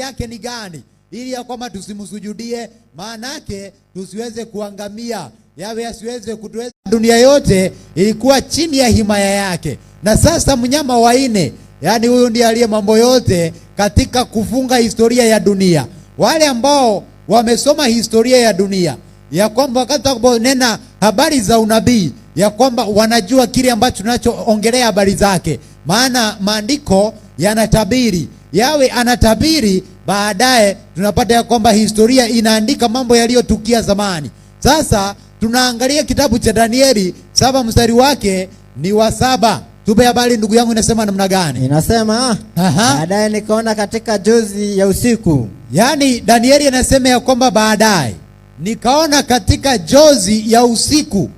yake ni gani, ili ya kwamba tusimsujudie, maanake tusiweze kuangamia, yawe asiweze kutuweza. Dunia yote ilikuwa chini ya himaya yake, na sasa mnyama wa nne, yaani huyu ndiye aliye mambo yote katika kufunga historia ya dunia. Wale ambao wamesoma historia ya dunia, ya kwamba wakati tunaponena habari za unabii, ya kwamba wanajua kile ambacho tunachoongelea habari zake, maana maandiko yanatabiri, yawe anatabiri, baadaye tunapata ya kwamba historia inaandika mambo yaliyotukia zamani. Sasa tunaangalia kitabu cha Danieli 7 mstari wake ni wa 7. Tupe habari ndugu yangu, inasema namna gani? Inasema, baadaye nikaona katika jozi ya usiku. Yaani Danieli anasema ya kwamba baadaye nikaona katika jozi ya usiku.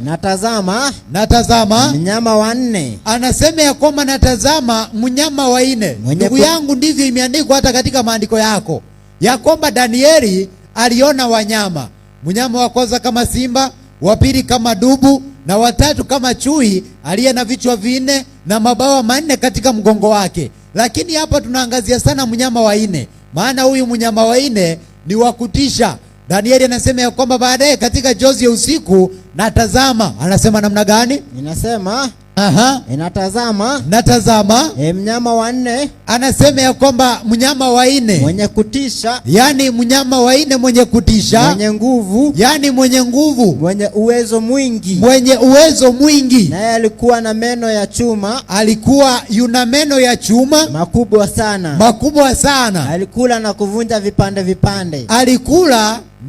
Natazama. Natazama. Mnyama wa nne. Anasema ya kwamba natazama mnyama wa nne. Ndugu yangu, ndivyo imeandikwa hata katika maandiko yako, ya kwamba Danieli aliona wanyama. Mnyama wa kwanza kama simba, wa pili kama dubu, na watatu kama chui aliye na vichwa 4 na mabawa 4 katika mgongo wake. Lakini hapa tunaangazia sana mnyama wa nne, maana huyu mnyama wa nne ni wa kutisha. Danieli anasema ya kwamba baadaye katika jozi ya usiku natazama. Anasema namna gani? Inasema, inatazama. Natazama. Mnyama wa nne. Anasema ya kwamba mnyama wa nne. Mwenye kutisha. Yaani mnyama wa nne mwenye kutisha. Mwenye nguvu. Yaani mwenye nguvu. Mwenye uwezo mwingi. Mwenye uwezo mwingi. Naye alikuwa na meno ya chuma. Alikuwa yuna meno ya chuma. Makubwa sana. Makubwa sana. Alikula na kuvunja vipande vipande.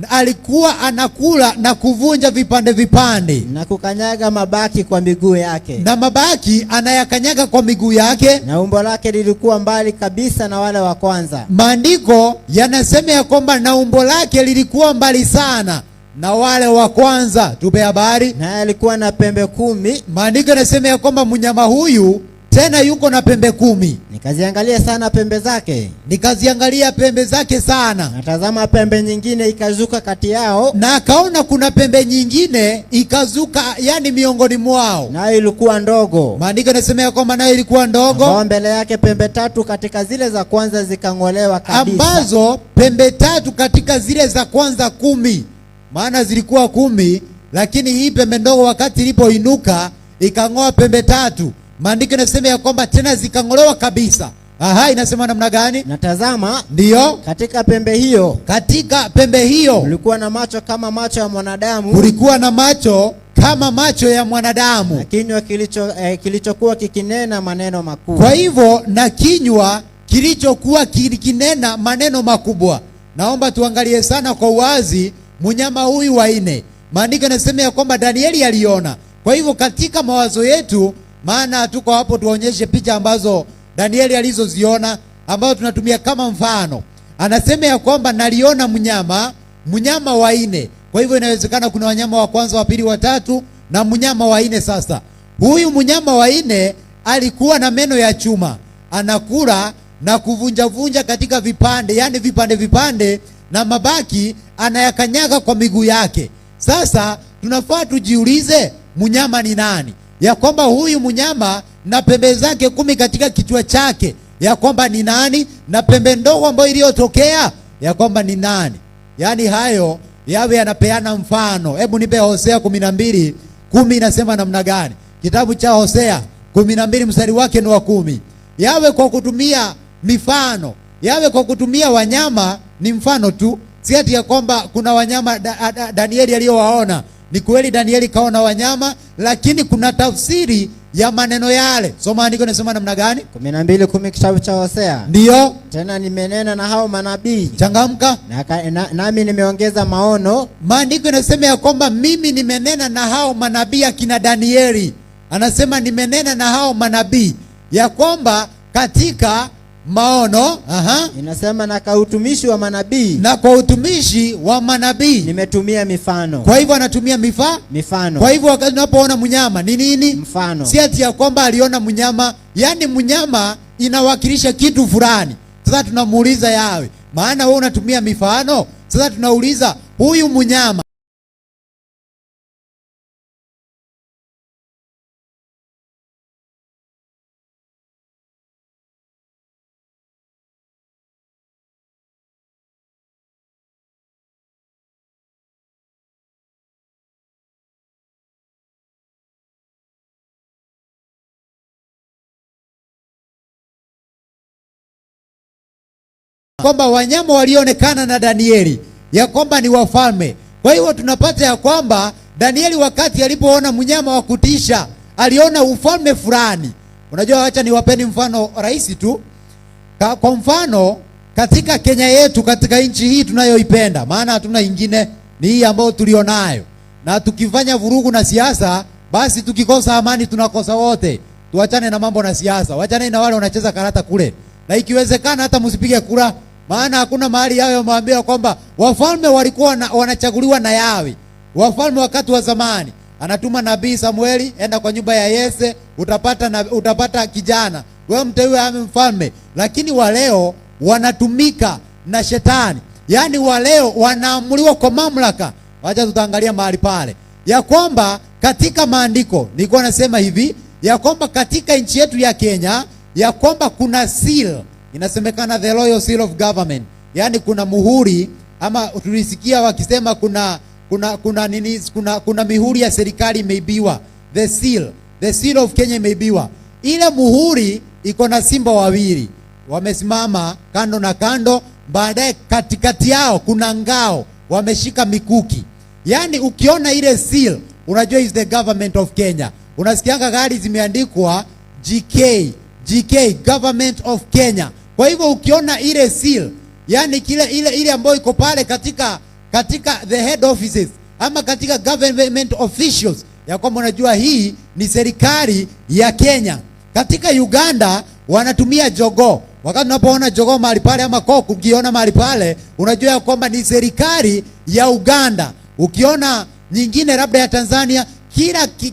Alikuwa anakula na kuvunja vipande vipande. Na kukanyaga mabaki kwa miguu yake. Na mabaki anayakanyaga kwa miguu yake. Na umbo lake lilikuwa mbali kabisa na wale wa kwanza. Maandiko yanasema ya kwamba na umbo lake lilikuwa mbali sana na wale wa kwanza. Tupe habari. Naye alikuwa na pembe 10. Maandiko yanasema ya kwamba mnyama huyu tena yuko na pembe 10. Nikaziangalia sana pembe zake. Nikaziangalia pembe zake sana. Natazama pembe nyingine ikazuka kati yao. Na akaona kuna pembe nyingine ikazuka, yani miongoni mwao. Nayo ilikuwa ndogo. Maandiko yanasema ya kwamba nayo ilikuwa ndogo. Ambao mbele yake pembe 3 katika zile za kwanza zikang'olewa kabisa. Ambazo pembe 3 katika zile za kwanza 10. Maana zilikuwa 10, lakini hii pembe ndogo wakati ilipoinuka ikang'oa pembe 3. Maandiko yanasema ya kwamba tena zikang'olewa kabisa. Inasema namna gani? Natazama. Ndio. Katika pembe hiyo. Katika pembe hiyo. Kulikuwa na macho kama macho ya mwanadamu. Kulikuwa na macho kama macho ya mwanadamu. Na kinywa kilichokuwa kikinena maneno makuu. Kwa hivyo na kinywa kilichokuwa kikinena maneno makubwa. Naomba tuangalie sana kwa uwazi mnyama huyu wa nne. Maandiko yanasema ya kwamba Danieli aliona. Kwa hivyo katika mawazo yetu, maana tuko hapo tuonyeshe picha ambazo Danieli alizoziona, ambazo tunatumia kama mfano. Anasema ya kwamba naliona mnyama wa nne. Kwa hivyo inawezekana kuna wanyama wa kwanza, wa pili, wa tatu na mnyama wa nne sasa. Huyu mnyama wa nne alikuwa na meno ya chuma, anakula na kuvunjavunja katika vipande, yani vipande vipande, na mabaki anayakanyaga kwa miguu yake. Sasa tunafaa tujiulize mnyama ni nani? Ya kwamba huyu mnyama na pembe zake 10 katika kichwa chake, ya kwamba ni nani? Na pembe ndogo ambayo iliyotokea, ya kwamba ni nani? Yani hayo yawe yanapeana mfano. Hebu nipe Hosea 12:10 inasema namna gani? Kitabu cha Hosea 12 mstari wake ni wa 10. Yawe kwa kutumia mifano, yawe kwa kutumia wanyama ni mfano tu. Si ati ya kwamba kuna wanyama Danieli aliyowaona. Ni kweli Danieli kaona wanyama, lakini kuna tafsiri ya maneno yale. Soma andiko linasema namna gani? 12:10 kitabu cha Hosea. Ndio. Tena nimenena na hao manabii. Changamka. Nami nimeongeza maono. Maandiko yanasema ya kwamba mimi nimenena na hao manabii akina Danieli. Anasema nimenena na hao manabii ya kwamba katika maono, Inasema na kwa utumishi wa manabii. Na kwa utumishi wa manabii nimetumia mifano. Kwa hivyo anatumia mifano. Kwa hivyo wakati unapoona mnyama ni nini? Mfano. Si ati ya kwamba aliona mnyama, yani mnyama inawakilisha kitu fulani. Sasa tunamuuliza yawe, maana wewe unatumia mifano. Sasa tunauliza huyu mnyama kwamba wanyama walioonekana na Danieli ya kwamba ni wafalme. Kwa hiyo tunapata ya kwamba Danieli wakati alipoona mnyama wa kutisha aliona ufalme fulani. Unajua, acha niwapeni mfano rahisi tu. Kwa mfano katika Kenya yetu, katika nchi hii tunayoipenda, maana hatuna ingine, ni hii ambayo tulionayo, na tukifanya vurugu na siasa, basi tukikosa amani tunakosa wote. Tuachane na mambo na siasa, wachane na wale wanacheza karata kule, na ikiwezekana hata msipige kura, maana hakuna mahali yao yameambia kwamba wafalme walikuwa wanachaguliwa na Yawe. Wafalme wakati wa zamani anatuma nabii Samueli, enda kwa nyumba ya Yese utapata kijana, wewe mteue ame mfalme. Lakini waleo wanatumika na shetani, yaani waleo wanaamuliwa kwa mamlaka. Wacha tutaangalia mahali pale ya kwamba katika maandiko nilikuwa nasema hivi ya kwamba katika nchi yetu ya Kenya ya kwamba kuna seal, inasemekana the royal seal of government, yaani kuna muhuri, ama tulisikia wakisema kuna nini, kuna mihuri ya serikali imeibiwa, the seal of Kenya imeibiwa. Ile muhuri iko na simba wawili wamesimama kando na kando, baadaye katikati yao kuna ngao wameshika mikuki. Yaani ukiona ile seal unajua is the government of Kenya. Unasikianga gari zimeandikwa GK, GK, government of Kenya. Kwa hivyo ukiona ile seal, yani kile ile ambayo iko pale katika the head offices ama katika government officials, ya kwamba unajua hii ni serikali ya Kenya. Katika Uganda wanatumia jogoo. Wakati unapoona jogoo mahali pale ama cock ukiona mahali pale, unajua ya kwamba ni serikali ya Uganda. Ukiona nyingine labda ya Tanzania,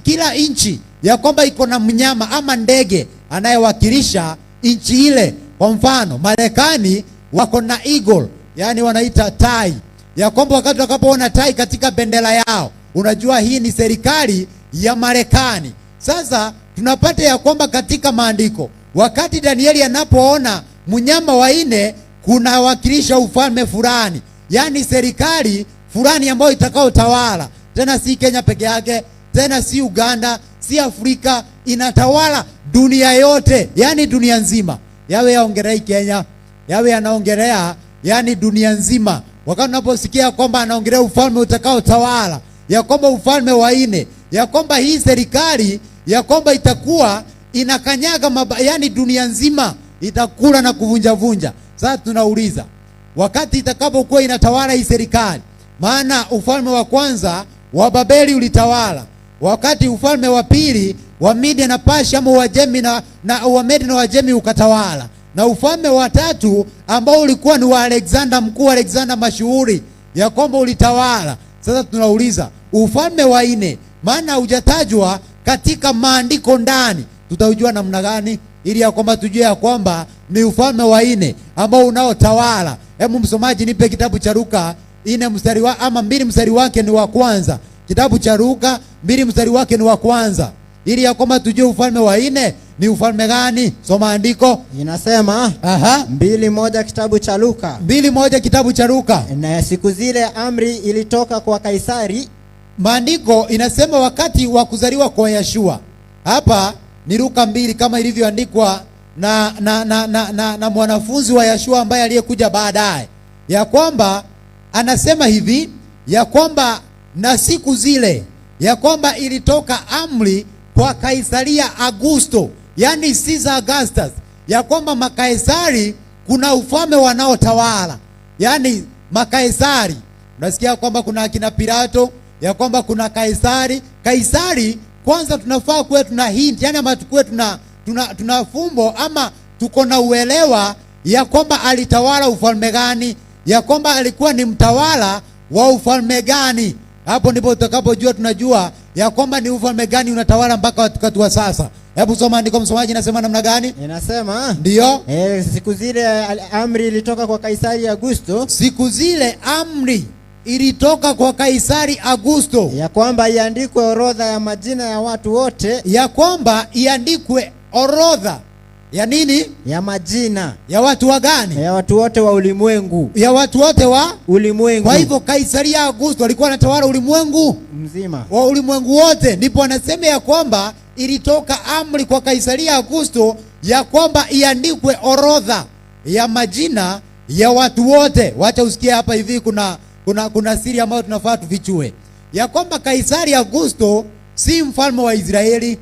kila nchi ya kwamba iko na mnyama ama ndege anayewakilisha nchi ile. Kwa mfano Marekani wako na eagle, yani wanaita tai, ya kwamba wakati utakapoona tai katika bendera yao unajua hii ni serikali ya Marekani. Sasa tunapata ya kwamba katika maandiko wakati Danieli anapoona mnyama wa nne kunawakilisha ufalme fulani, yani serikali fulani ambayo itakaotawala, tena si Kenya peke yake, tena si Uganda, si Afrika, inatawala dunia yote, yani dunia nzima. Yawe yaongelei Kenya, yawe yanaongelea yani dunia nzima. Wakati unaposikia kwamba anaongelea ufalme utakaotawala, ya kwamba ufalme wa nne, ya kwamba hii serikali ya kwamba itakuwa inakanyaga yani dunia nzima itakula na kuvunja vunja. Sasa tunauliza, wakati itakapokuwa inatawala hii serikali, maana ufalme wa kwanza wa Babeli ulitawala, wakati ufalme wa pili wa Media na Persia ama Uajemi na wa Medi na Uajemi ukatawala, na ufalme wa tatu ambao ulikuwa ni wa Alexander mkuu, Alexander mashuhuri, ya kwamba ulitawala. Sasa tunauliza ufalme wa nne, maana hujatajwa katika maandiko ndani, tutaujua namna gani ili ya kwamba tujue ya kwamba ni ufalme wa nne ambao unaotawala? Hebu msomaji nipe kitabu cha Luka 4 mstari wa, ama 2 mstari wake ni wa kwanza. Kitabu cha Luka 2 mstari wake ni wa kwanza, ili ya kwamba tujue ufalme wa nne ni ufalme gani. Soma andiko. Inasema 2:1 kitabu cha Luka. 2:1 kitabu cha Luka. Na siku zile amri ilitoka kwa Kaisari. Maandiko inasema wakati wa kuzaliwa kwa Yeshua. Hapa ni Luka 2 kama ilivyoandikwa na mwanafunzi wa Yeshua ambaye aliyekuja baadaye, ya kwamba anasema hivi ya kwamba na siku zile ya kwamba ilitoka amri kwa Kaisaria Augusto, yani Caesar Augustus, ya kwamba makaisari kuna ufalme wanaotawala, yani makaisari. Unasikia kwamba kuna akina Pilato, ya kwamba kuna Kaisari. Kaisari kwanza tunafaa kuwe tuna hint, yani ama tukuwe tuna fumbo ama tuko na uelewa ya kwamba alitawala ufalme gani, ya kwamba alikuwa ni mtawala wa ufalme gani. Hapo ndipo tutakapojua, tunajua ya kwamba ni ufalme gani unatawala mpaka wakati wa sasa. Hebu soma andiko msomaji, inasema namna gani? Inasema, Ndio. Siku zile amri ilitoka kwa Kaisari Augusto. Siku zile amri ilitoka kwa Kaisari Augusto, ya kwamba iandikwe orodha ya majina ya watu wote, ya kwamba iandikwe orodha ya nini? Ya majina. Ya watu wa gani? Ya watu wote wa ulimwengu. Ya watu wote wa ulimwengu. Kwa hivyo Kaisaria Augusto alikuwa anatawala ulimwengu mzima, wa ulimwengu wote. Ndipo anasema ya kwamba ilitoka amri kwa Kaisaria Augusto ya kwamba iandikwe orodha ya majina ya watu wote. Wacha usikie hapa hivi, kuna siri ambayo tunafaa tufichue, ya kwamba Kaisari Augusto si mfalme wa Israeli,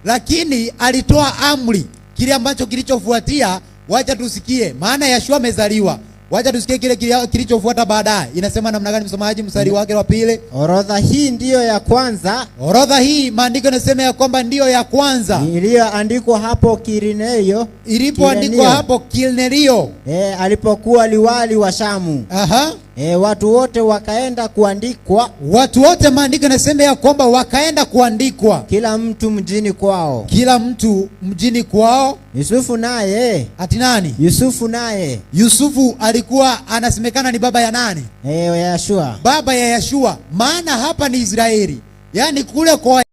lakini alitoa amri. Kile ambacho kilichofuatia, wacha tusikie, maana Yeshua amezaliwa. Wacha tusikie kile kilichofuata baadaye. Inasema namna gani, msomaji? Mstari wake wa pili. Orodha hii ndiyo ya kwanza. Orodha hii maandiko yanasema ya kwamba ndiyo ya kwanza iliyoandikwa hapo Kirineo, ilipoandikwa hapo Kirineo, alipokuwa liwali wa Shamu. Watu wote wakaenda kuandikwa. Watu wote, maandiko yanasema ya kwamba wakaenda kuandikwa, kila mtu mjini kwao. Kila mtu mjini kwao. Yusufu naye. Ati nani? Yusufu naye. Yusufu alikuwa anasemekana ni baba ya nani? Yeshua. Baba ya Yeshua. Maana hapa ni Israeli, yaani kule kwa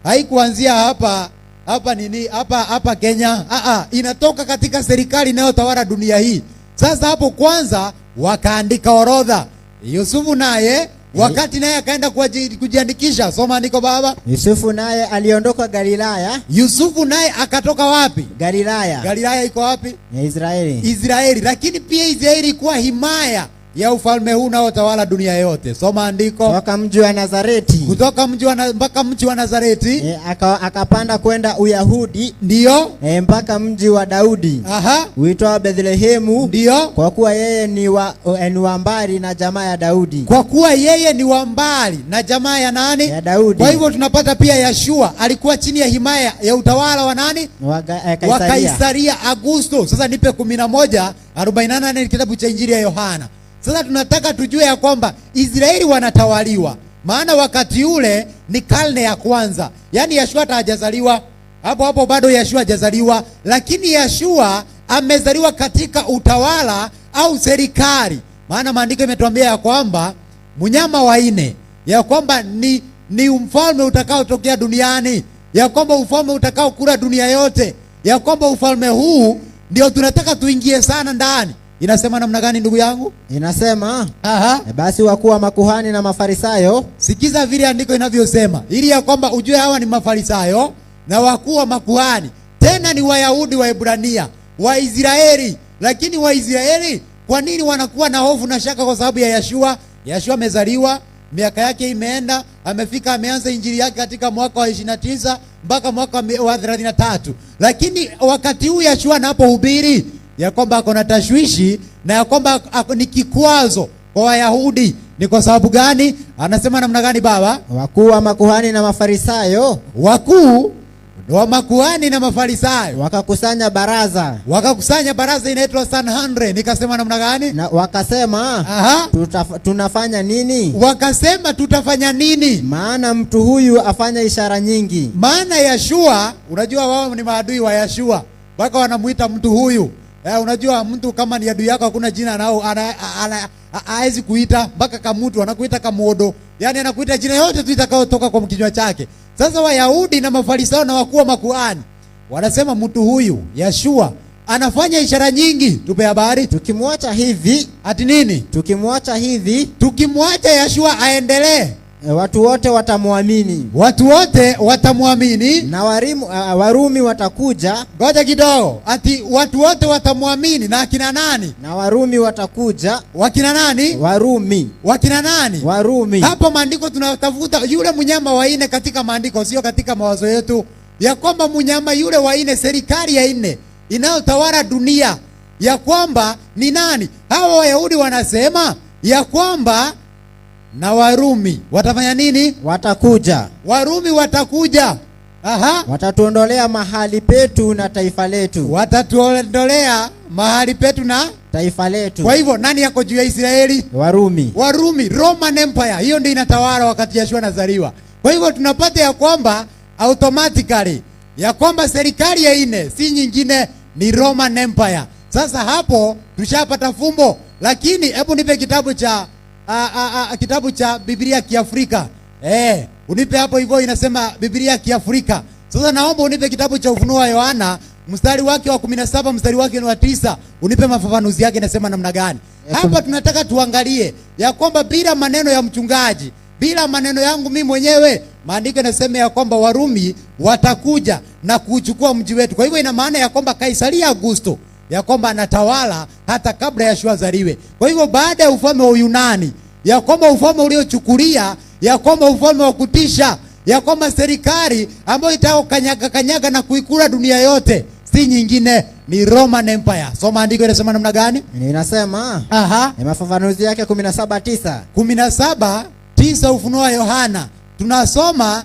haikuanzia hapa hapa nini hapa hapa Kenya. Inatoka katika serikali inayotawala dunia hii. Sasa hapo kwanza wakaandika orodha. Yusufu naye wakati naye akaenda kujiandikisha. Soma andiko baba. Yusufu naye aliondoka Galilaya. Yusufu naye akatoka wapi? Galilaya. Galilaya iko wapi? Ya Israeli. Israeli. Lakini pia Israeli ilikuwa himaya ya ufalme huu unaotawala dunia yote. Soma andiko. Kutoka mji wa Nazareti. Kutoka mji wa mpaka mji wa Nazareti. Akapanda kwenda Uyahudi. Ndio. Mpaka mji wa Daudi. Uitwao Bethlehemu. Ndio. Kwa kuwa yeye ni wa mbali na jamaa ya Daudi. Kwa kuwa yeye ni wa mbali na jamaa ya nani? Ya Daudi. Kwa hivyo tunapata pia Yeshua alikuwa chini ya himaya ya utawala wa nani? Wa Kaisaria. Wa Kaisaria Augusto. Sasa nipe 11:48 ni kitabu cha Injili ya Yohana. Sasa tunataka tujue ya kwamba Israeli wanatawaliwa. Maana wakati ule ni karne ya kwanza. Yaani Yeshua hata hajazaliwa. Hapo hapo bado Yeshua hajazaliwa. Lakini Yeshua amezaliwa katika utawala au serikali. Maana maandiko imetuambia ya kwamba mnyama wa nne, ya kwamba ni mfalme utakaotokea duniani, ya kwamba ufalme utakaokula dunia yote, ya kwamba ufalme huu ndio tunataka tuingie sana ndani. Inasema namna gani ndugu yangu? Inasema, basi wakuu wa makuhani na Mafarisayo. Sikiza vile andiko inavyosema, ili ya kwamba ujue hawa ni Mafarisayo na wakuu wa makuhani, tena ni Wayahudi wa Waebrania, Waisraeli. Lakini Waisraeli kwa nini wanakuwa na hofu na shaka? Kwa sababu ya Yeshua. Yeshua amezaliwa, miaka yake imeenda, amefika, ameanza injili yake katika mwaka wa 29 mpaka mwaka wa 33. Lakini wakati huu Yeshua anapohubiri ya kwamba ako na tashwishi na ya kwamba ni kikwazo kwa Wayahudi. Ni kwa sababu gani? Anasema namna gani baba? Wakuu wa makuhani na Mafarisayo. Wakuu wa makuhani na Mafarisayo wakakusanya baraza. Wakakusanya baraza inaitwa Sanhedrin. Nikasema namna gani? Na wakasema, tunafanya nini? Wakasema tutafanya nini? Maana mtu huyu afanya ishara nyingi. Maana Yeshua, unajua wao ni maadui wa Yeshua. Mpaka wanamuita mtu huyu. Unajua mtu kama ni adui yako hakuna jina nao haezi kuita mpaka kamutu, anakuita kamuodo. Yaani anakuita jina yote tu itakayotoka kwa kinywa chake. Sasa Wayahudi na Mafarisayo na wakuu wa makuhani wanasema mtu huyu Yeshua anafanya ishara nyingi. Tupe habari. Tukimwacha hivi, ati nini? Tukimwacha hivi, tukimwacha Yeshua aendelee, watu wote watamwamini. Watu wote watamwamini. Na Warumi watakuja. Ngoja kidogo. Ati watu wote watamwamini na akina nani? Na Warumi watakuja. Wakina nani? Warumi. Wakina nani? Warumi. Hapo maandiko tunatafuta yule mnyama wa nne katika maandiko, sio katika mawazo yetu, ya kwamba mnyama yule wa nne, serikali ya nne inayotawala dunia, ya kwamba ni nani? Hawa Wayahudi wanasema ya kwamba na Warumi watafanya nini? Watakuja. Warumi watakuja. Watatuondolea mahali petu na taifa letu. Watatuondolea mahali petu na taifa letu. Kwa hivyo nani yako juu ya Israeli? Warumi. Warumi, Roman Empire. Hiyo ndio inatawala wakati Yeshua anazaliwa. Kwa hivyo tunapata ya kwamba automatically ya kwamba serikali ya nne si nyingine ni Roman Empire. Sasa hapo tushapata fumbo. Lakini hebu nipe kitabu cha kitabu cha Biblia Kiafrika. Unipe hapo hivyo, inasema Biblia Kiafrika. Sasa naomba unipe kitabu cha Ufunuo wa Yohana mstari wake wa 17, mstari wake ni wa 9, unipe mafafanuzi yake inasema namna gani. Hapa tunataka tuangalie ya kwamba bila maneno ya mchungaji, bila maneno yangu mimi mwenyewe, maandiko yanasema ya kwamba Warumi watakuja na kuchukua mji wetu. Kwa hivyo ina maana ya kwamba Kaisaria Augusto ya kwamba anatawala hata kabla Yeshua azaliwe. Kwa hivyo baada ya ufalme wa Yunani, ya kwamba ufalme uliochukulia, ya kwamba ufalme wa kutisha, ya kwamba serikali ambayo itaokanyaga kanyaga na kuikula dunia yote si nyingine ni Roman Empire. Soma andiko inasema namna gani? Inasema ni mafafanuzi yake 17:9. 17:9 Ufunuo wa Yohana. Tunasoma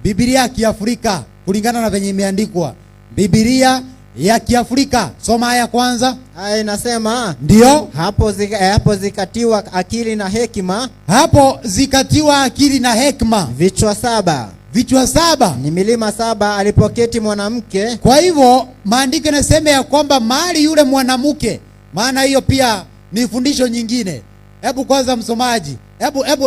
Biblia ya Kiafrika kulingana na venye imeandikwa. Biblia ya Kiafrika. Soma haya kwanza. Haya inasema ndio hapo zikatiwa akili na hekima. Hapo zikatiwa akili na hekima. Vichwa 7. Vichwa 7. Ni milima 7 alipoketi mwanamke. Kwa hivyo maandiko yanasema ya kwamba mahali yule mwanamke, maana hiyo pia ni fundisho nyingine. Hebu kwanza msomaji,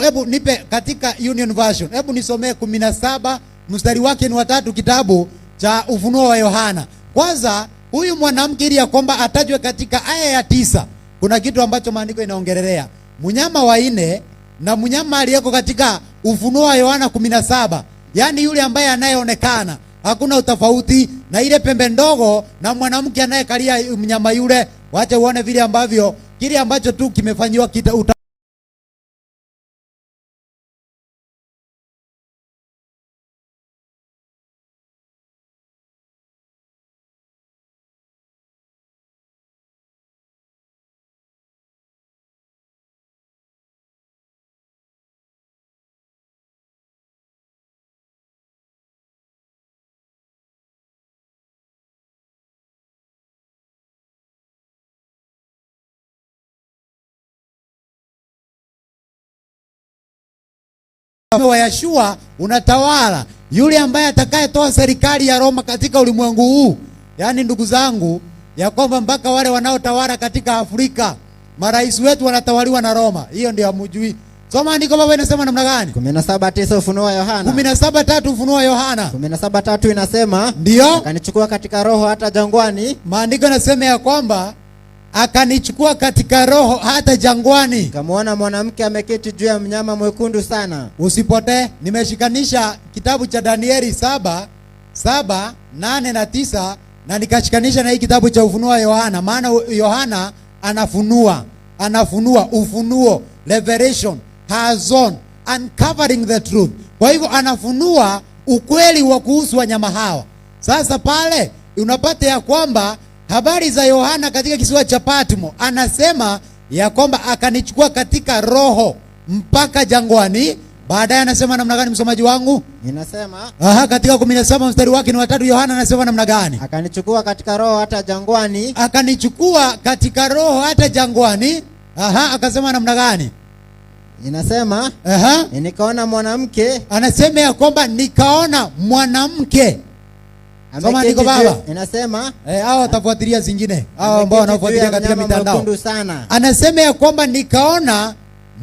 hebu nipe katika Union Version. Hebu nisomee 17 mstari wake ni wa 3, kitabu cha Ufunuo wa Yohana. Kwanza huyu mwanamke ili ya kwamba atajwe katika aya ya 9, kuna kitu ambacho maandiko inaongelelea. Mnyama wa 4 na mnyama aliyeko katika Ufunuo wa Yohana 17, yaani yule ambaye anayeonekana, hakuna utofauti na ile pembe ndogo na mwanamke anayekalia mnyama yule. Wacha uone vile ambavyo kile ambacho tu kimefanywa kita wa Yeshua unatawala, yule ambaye atakayetoa serikali ya Roma katika ulimwengu huu. Yaani ndugu zangu, ya kwamba mpaka wale wanaotawala katika Afrika, marais wetu wanatawaliwa na Roma. Hiyo ndio hamjui. Soma andiko baba inasema namna gani? 17:9 Ufunuo wa Yohana. 17:3 Ufunuo wa Yohana. 17:3 inasema, ndio akanichukua katika roho hata jangwani. Maandiko yanasema ya kwamba akanichukua katika roho hata jangwani. Nikamwona mwanamke ameketi juu ya mnyama mwekundu sana. Usipotee, nimeshikanisha kitabu cha Danieli 7, 7, 8 na 9 na nikashikanisha na hii kitabu cha Ufunuo wa Yohana, maana Yohana anafunua ufunuo, revelation, has on, uncovering the truth. Kwa hivyo anafunua ukweli wa kuhusu wanyama hawa. Sasa pale unapata ya kwamba habari za Yohana katika kisiwa cha Patmo, anasema ya kwamba akanichukua katika roho mpaka jangwani. Baadaye anasema namna gani msomaji wangu? Inasema, katika 17 mstari wake ni wa 3, Yohana anasema namna gani? Akanichukua katika roho hata jangwani. Akanichukua katika roho hata jangwani. Akasema namna gani? Inasema, nikaona mwanamke. Anasema ya kwamba nikaona mwanamke. Soma andiko baba. Inasema, hao watafuatilia zingine. Hao ambao wanafuatilia katika mitandao. Mwekundu sana. Anasema ya kwamba nikaona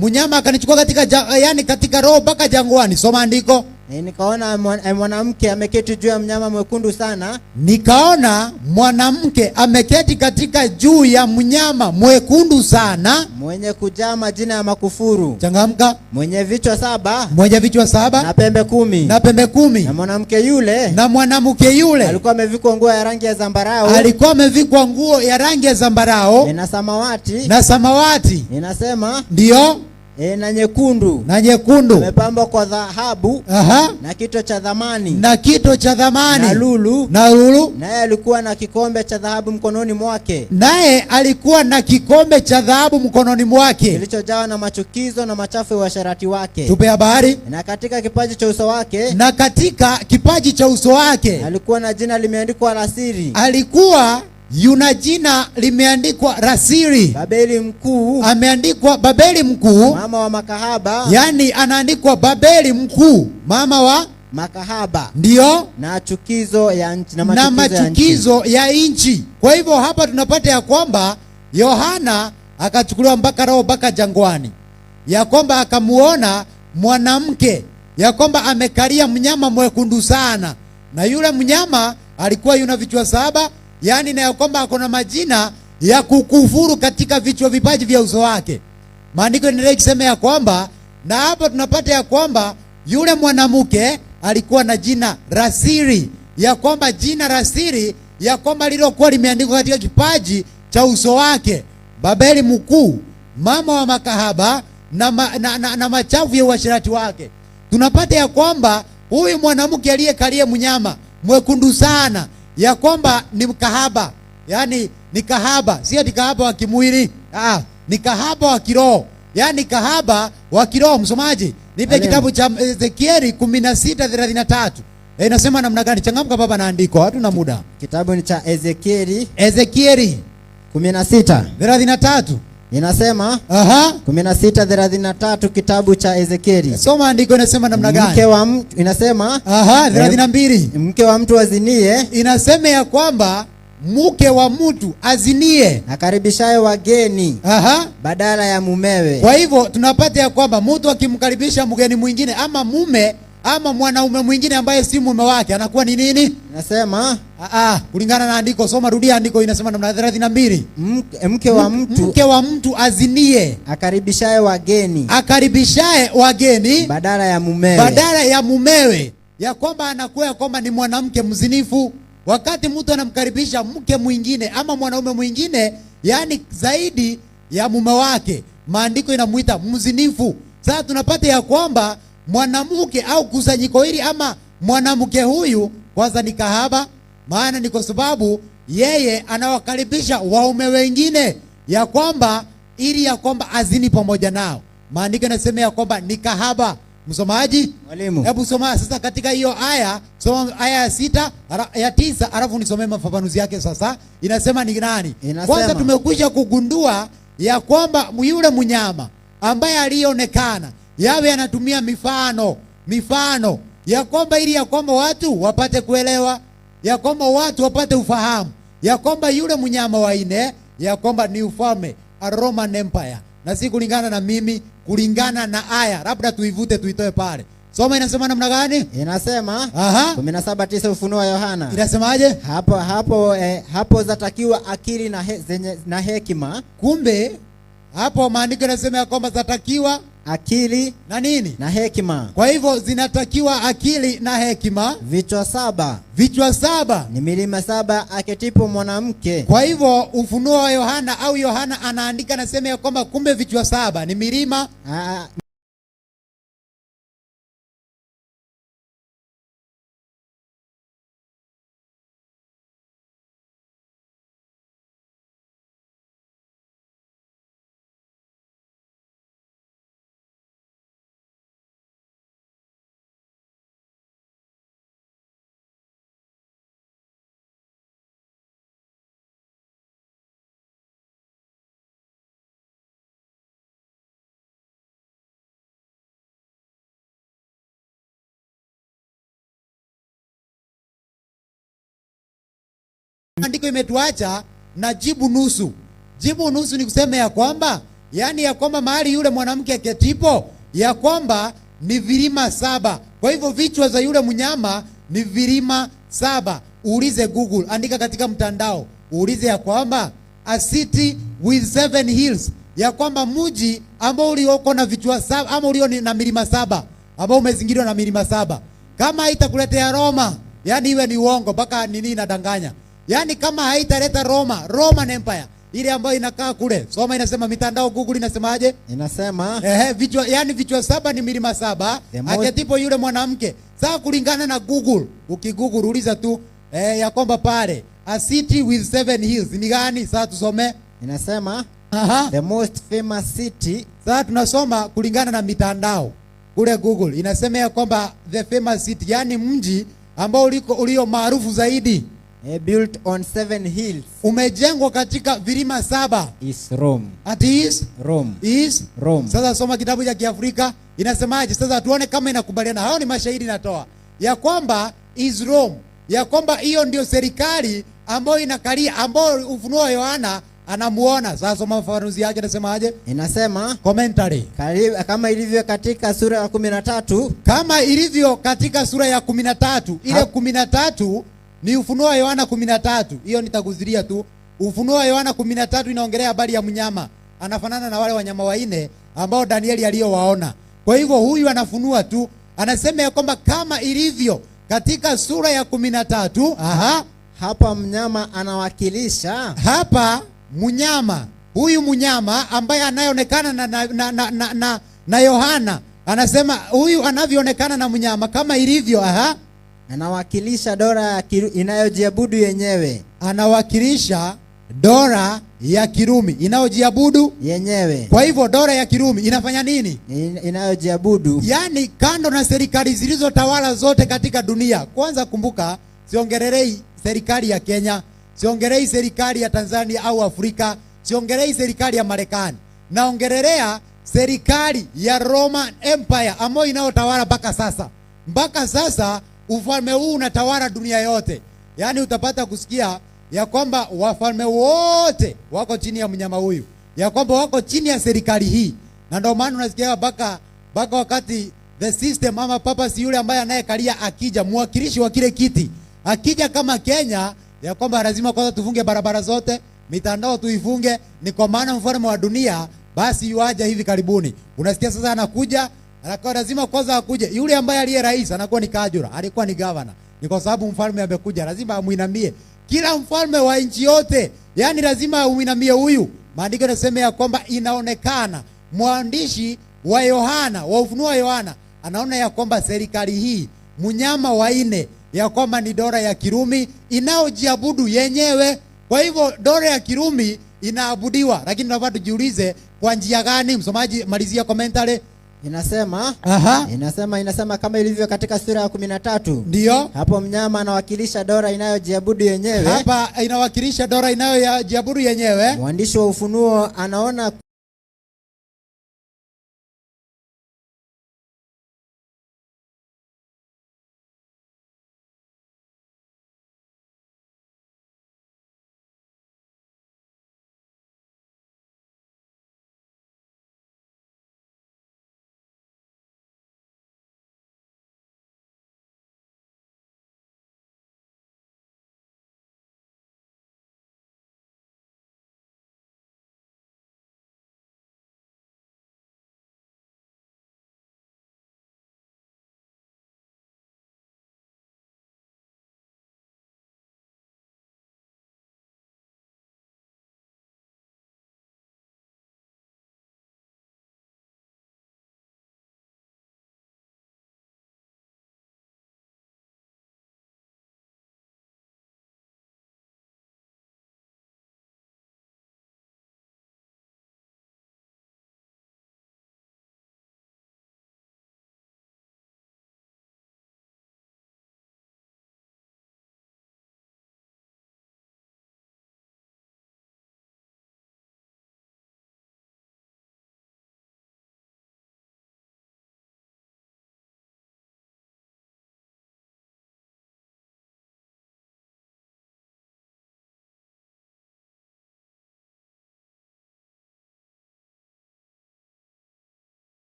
mnyama akanichukua katika yani katika roho mpaka jangwani. Soma andiko. Nikaona mwanamke ameketi juu ya mnyama mwekundu sana. Nikaona mwanamke ameketi katika juu ya mnyama mwekundu sana, mwenye kujaa majina ya makufuru. Changamka. Mwenye vichwa 7. Mwenye vichwa 7. Na pembe 10. Na pembe 10. Na mwanamke yule. Na mwanamke yule alikuwa amevikwa nguo ya rangi ya zambarau. Alikuwa amevikwa nguo ya rangi ya zambarau na samawati. Na samawati. Inasema ndio na nyekundu. Na nyekundu. Amepambwa kwa dhahabu. Na kito cha thamani. Na kito cha thamani. Na lulu. Na lulu. Naye alikuwa na kikombe cha dhahabu mkononi mwake. Naye alikuwa na kikombe cha dhahabu mkononi mwake, kilichojawa na machukizo na machafu ya uasherati wake. Tupe habari. Na katika kipaji cha uso wake. Na katika kipaji cha uso wake alikuwa na jina limeandikwa la siri. Alikuwa yuna jina limeandikwa la siri. Babeli mkuu. Ameandikwa Babeli mkuu, mama wa makahaba. Yaani anaandikwa Babeli mkuu, mama wa makahaba. Ndio. Na chukizo ya nchi, na machukizo ya nchi. Kwa hivyo hapa tunapata ya kwamba Yohana akachukuliwa mpaka roho mpaka jangwani, ya kwamba akamuona mwanamke ya kwamba amekalia mnyama mwekundu sana, na yule mnyama alikuwa yuna vichwa saba, yani na ya kwamba ako na majina ya kukufuru katika vichwa vipaji vya uso wake. Maandiko yanaendelea ikisema ya kwamba, na hapa tunapata ya kwamba yule mwanamke alikuwa na jina la siri, ya kwamba jina la siri ya kwamba lilokuwa limeandikwa katika kipaji cha uso wake, Babeli mkuu, mama wa makahaba na machafu ya uasherati wake. Tunapata ya kwamba huyu mwanamke aliyekalia mnyama mwekundu sana, ya kwamba ni mkahaba, yani ni kahaba, si ati kahaba wa kimwili, ni kahaba wa kiroho, yani kahaba wa kiroho. Msomaji, nipe kitabu cha Ezekieli 16:33. Inasema namna gani? Changamka baba na andiko, hatuna muda. Kitabu ni cha Ezekieli. Ezekieli 16 33. Inasema 16:33 kitabu cha Ezekieli. Soma andiko inasema namna gani? Mke wa mtu inasema 32. Mke wa mtu azinie. Inasema ya kwamba mke wa mtu azinie, akaribishaye wageni badala ya mumewe. Kwa hivyo tunapata ya kwamba mtu akimkaribisha mgeni mwingine ama mume ama mwanaume mwingine ambaye si mume wake anakuwa ni nini? Inasema kulingana na andiko, soma rudia andiko inasema namna 32. Mke wa mtu, mke wa mtu azinie, akaribishaye wageni, akaribishaye wageni badala ya mumewe, badala ya mumewe, ya kwamba anakuwa ya kwamba ni mwanamke mzinifu. Wakati mtu anamkaribisha mke mwingine ama mwanaume mwingine, yani zaidi ya mume wake, maandiko inamuita mzinifu. Sasa tunapata ya kwamba mwanamke au kusanyiko hili ama mwanamke huyu kwanza ni kahaba, maana ni kwa sababu yeye anawakaribisha waume wengine ya kwamba ili ya kwamba azini pamoja nao. Maandiko yanasema ya kwamba ni kahaba. Msomaji, mwalimu, hebu soma sasa katika hiyo aya, soma aya ya 6 ya 9 alafu nisomee mafafanuzi yake sasa. Inasema ni nani? Inasema, kwanza tumekwisha kugundua ya kwamba yule mnyama ambaye alionekana yawe anatumia mifano ya kwamba ili ya kwamba watu wapate kuelewa, ya kwamba watu wapate ufahamu ya kwamba yule mnyama wa nne ya kwamba ni ufalme, a Roman Empire. Na si kulingana na mimi, kulingana na aya, labda tuivute tuitoe pale. Soma inasema namna gani? Inasema 17:9 Ufunuo wa Yohana. Inasemaje? Hapo zatakiwa akili na na hekima. Kumbe hapo maandiko yanasema ya kwamba zatakiwa akili na nini? Na hekima. Kwa hivyo zinatakiwa akili na hekima. Vichwa saba. Vichwa saba ni milima saba aketipo mwanamke. Kwa hivyo Ufunuo wa Yohana au Yohana anaandika anasema ya kwamba kumbe vichwa saba ni milima Andiko imetuacha na jibu nusu. Jibu nusu ni kusema ya kwamba, yani ya kwamba mahali yule mwanamke aketipo ya kwamba ni vilima saba. Kwa hivyo vichwa za yule mnyama ni vilima saba. Uulize Google, andika katika mtandao, uulize ya kwamba a city with 7 hills, ya kwamba mji ambao ulioko na vichwa saba ama ulio na milima saba, ambao umezingirwa na milima saba. Kama haitakuletea Roma, yani iwe ni uongo mpaka nini inadanganya. Yani kama haitaleta Roma, Roman Empire ile ambayo inakaa kule. Soma inasema mitandao Google inasemaje? Inasema vichwa, yani vichwa saba ni milima saba. Aketipo yule mwanamke. Sasa kulingana na Google, ukigoogle uliza tu ya kwamba pale a city with 7 hills ni gani? Sasa tusome. Inasema the most famous city. Sasa tunasoma kulingana na mitandao kule Google inasema ya kwamba the famous city, yani mji ambao ulio maarufu zaidi, built on 7 hills, umejengwa katika vilima saba, is Rome. At is Rome. Is Rome. Sasa soma kitabu cha Kiafrika inasemaje? Sasa tuone kama inakubaliana. Hao ni mashahidi natoa ya kwamba is Rome, ya kwamba hiyo ndio serikali ambayo inakalia, ambayo Ufunuo wa Yohana Anamuona. Sasa soma ufafanuzi yake, nasemaje? Inasema commentary. Kama ilivyo katika sura ya 13, kama ilivyo katika sura ya 13. Ile 13 ni Ufunuo wa Yohana 13. Hiyo nitaguzilia tu. Ufunuo wa Yohana 13 inaongelea habari ya mnyama. Anafanana na wale wanyama wanne ambao Danieli aliyowaona. Kwa hivyo huyu anafunua tu, anasema ya kwamba kama ilivyo katika sura ya 13, aha, hapa mnyama anawakilisha, hapa mnyama huyu, mnyama ambaye anayeonekana na Yohana, anasema huyu anavyoonekana na mnyama kama ilivyo, aha, anawakilisha dola inayojiabudu yenyewe. Anawakilisha dola ya Kirumi inayojiabudu yenyewe. Kwa hivyo dola ya Kirumi inafanya nini? Inayojiabudu. Yaani kando na serikali zilizotawala zote katika dunia. Kwanza kumbuka, siongelelei serikali ya Kenya, siongelei serikali ya Tanzania au Afrika, siongelei serikali ya Marekani. Naongelelea serikali ya Roman Empire ambayo inayotawala mpaka sasa. Mpaka sasa ufalme huu unatawala dunia yote. Yaani utapata kusikia ya kwamba wafalme wote wako chini ya mnyama huyu, ya kwamba wako chini ya serikali hii. Na ndio maana unasikia mpaka wakati the system ama papa si yule ambaye anayekalia akija, mwakilishi wa kile kiti akija kama Kenya, ya kwamba lazima kwanza tufunge barabara zote, mitandao tuifunge, ni kwa maana mfalme wa dunia basi yuaja hivi karibuni. Unasikia sasa anakuja, anakuwa lazima kwanza akuje yule ambaye aliye rais, anakuwa ni Kajura, alikuwa ni governor. Ni kwa sababu mfalme amekuja, lazima amuinamie kila mfalme wa nchi yote, yani lazima amuinamie huyu. Maandiko yanasema ya kwamba inaonekana mwandishi wa Yohana, wa Ufunuo wa Yohana, anaona ya kwamba serikali hii mnyama wa nne ya kwamba ni dola ya Kirumi inayojiabudu yenyewe. Kwa hivyo dola ya Kirumi inaabudiwa, lakini tunafaa tujiulize kwa njia gani? Msomaji, malizia commentary. Inasema, aha, inasema kama ilivyo katika sura ya 13. Ndio. Hapo mnyama anawakilisha dola inayojiabudu yenyewe. Hapa inawakilisha dola inayojiabudu yenyewe. Mwandishi wa Ufunuo anaona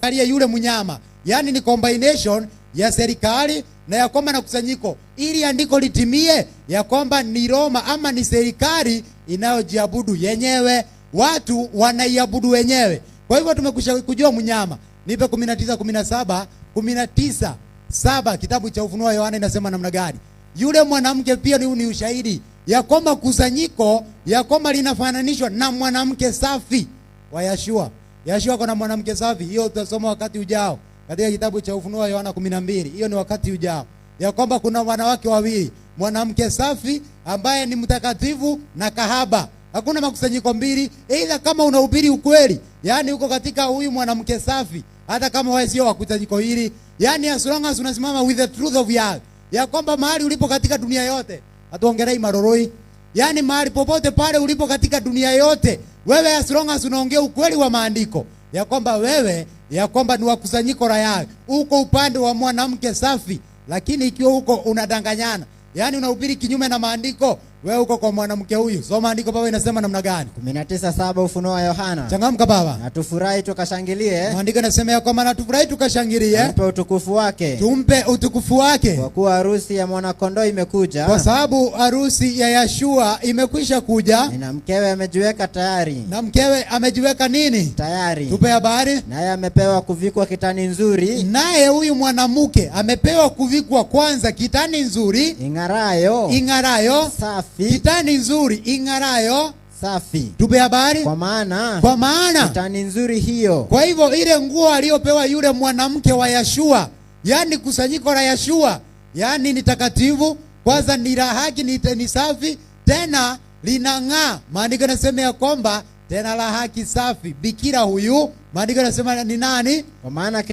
Angalia yule mnyama, yaani ni combination ya serikali na ya kwamba na kusanyiko, ili andiko litimie ya kwamba ni Roma ama ni serikali inayojiabudu yenyewe, watu wanaiabudu wenyewe. Kwa hivyo tumekwisha kujua mnyama. Nipe 19 17 19 7, kitabu cha Ufunuo wa Yohana inasema namna gani? Yule mwanamke pia ni ushahidi ya kwamba kusanyiko ya kwamba linafananishwa na mwanamke safi wa Yashua. Yashua kuna mwanamke safi, hiyo tutasoma wakati ujao katika kitabu cha Ufunuo wa Yohana 12. Hiyo ni wakati ujao, ya kwamba kuna wanawake wawili, mwanamke safi ambaye ni mtakatifu na kahaba. Hakuna makusanyiko mbili, ila kama unahubiri ukweli, yaani uko katika huyu mwanamke safi, hata kama wewe sio wa kusanyiko hili, yaani as long as unasimama with the truth of Yahweh, ya kwamba mahali ulipo katika dunia yote, hatuongelei maroroi, yaani mahali popote pale ulipo katika dunia yote, wewe as long as unaongea ukweli wa maandiko ya kwamba wewe ya kwamba ni wakusanyiko la Yahweh, uko upande wa mwanamke safi. Lakini ikiwa uko unadanganyana, yaani unahubiri kinyume na maandiko, wewe uko kwa mwanamke huyu. Soma maandiko baba, inasema namna gani? 19:7 Ufunuo wa Yohana. Changamka baba. Na tufurahi tukashangilie, Maandiko inasema ya kwamba na tufurahi tukashangilie, tumpe utukufu wake, tumpe utukufu wake, kwa kuwa harusi ya mwanakondoo imekuja, kwa sababu harusi ya Yashua imekwisha kuja, na mkewe amejiweka tayari. Na mkewe amejiweka nini? Tayari. Tupe habari. Naye amepewa kuvikwa kitani nzuri Naye huyu mwanamke amepewa kuvikwa kwanza kitani nzuri ing'arayo ing'arayo, safi kitani nzuri ing'arayo safi. Tupe habari. Kwa maana Kwa maana kitani nzuri hiyo kwa hivyo ile nguo aliyopewa yule mwanamke wa Yashua, yaani kusanyiko la Yashua, yaani ni takatifu, kwanza ni la haki, ni safi, tena linang'aa. Maandiko yanasema ya kwamba tena la haki safi. Bikira huyu maandiko yanasema ni nani? Kwa maana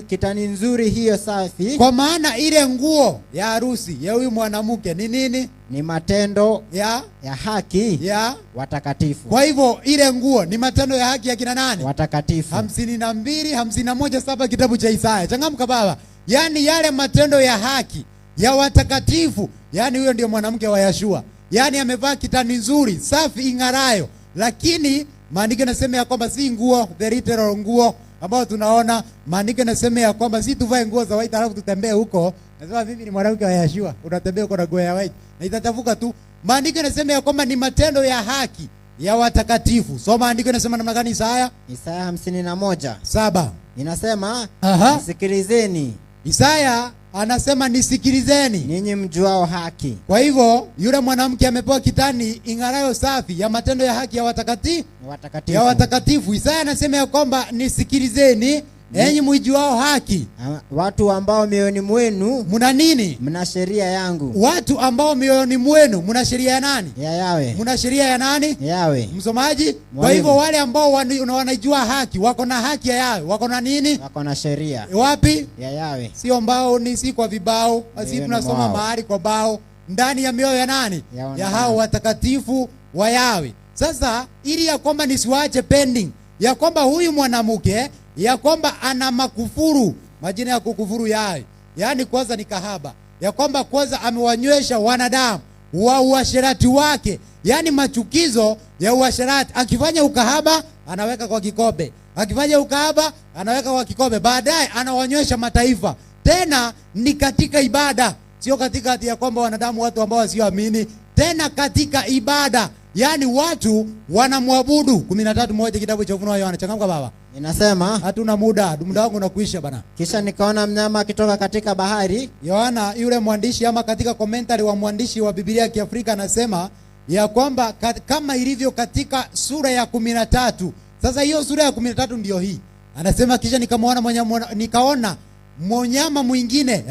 kitani nzuri hiyo safi Kwa maana ile nguo ya harusi ya huyu mwanamke ni nini? Ni matendo ya haki watakatifu. Kwa hivyo ile nguo ni matendo ya haki ya kina nani? Watakatifu. 52, 51:7 kitabu cha Isaya. Changamka baba. Yaani yale matendo ya haki ya watakatifu, yaani huyo ndio mwanamke wa Yashua. Yaani amevaa kitani nzuri, safi ing'arayo. Lakini maandiko yanasema ya kwamba si nguo, the literal nguo ambayo tunaona. Maandiko yanasema ya kwamba si tuvae nguo za white alafu tutembee huko. Nasema mimi ni mwanamke wa Yashua, unatembea huko na nguo ya white na itachafuka tu. Maandiko yanasema ya kwamba ni matendo ya haki ya watakatifu. So maandiko yanasema namna gani Isaya? Isaya 51. 7. Inasema, nisikilizeni. Isaya anasema nisikilizeni, ninyi mjuao haki. Kwa hivyo yule mwanamke amepewa kitani ing'arayo safi ya matendo ya haki ya watakatifu. Watakatifu. Ya watakatifu. Isaya anasema ya kwamba nisikilizeni enyi mwijuao haki. Watu ambao mioyoni mwenu mna nini? Mna sheria yangu. Watu ambao mioyoni mwenu mna sheria ya nani? Ya Yawe. Mna sheria ya nani? Yawe. Msomaji? Kwa Mwalimu. hivyo wale ambao wanajua haki, wako na haki ya Yawe, wako na nini? Wako na sheria. Wapi? Ya Yawe. Sio mbao, ni si kwa vibao, si Mioyoni tunasoma mwao. mahali kwa bao, ndani ya mioyo ya nani? Ya wana Ya hao watakatifu wa Yawe. Sasa ili ya kwamba nisiwaache pending, ya kwamba huyu mwanamke ya kwamba ana makufuru, majina ya kukufuru Yawe, yaani kwanza ni kahaba, ya kwamba kwanza amewanywesha wanadamu wa uasherati wake, yaani machukizo ya uasherati. Akifanya ukahaba anaweka kwa kikombe, akifanya ukahaba anaweka kwa kikombe, baadaye anawanywesha mataifa. Tena ni katika ibada, sio katika ati ya kwamba wanadamu, watu ambao wasioamini, tena katika ibada, yaani watu wanamwabudu. 13:1 kitabu cha Ufunuo wa Yohana. Changamka baba. Inasema, hatuna muda, muda wangu unakuisha bana. Kisha nikaona mnyama akitoka katika bahari. Yohana yule mwandishi ama katika commentary wa mwandishi wa Biblia ya Kiafrika anasema ya kwamba kama ilivyo katika sura ya 13. Sasa hiyo sura ya 13 ndio hii. Anasema kisha nikamwona mwenye, nikaona mnyama mwingine,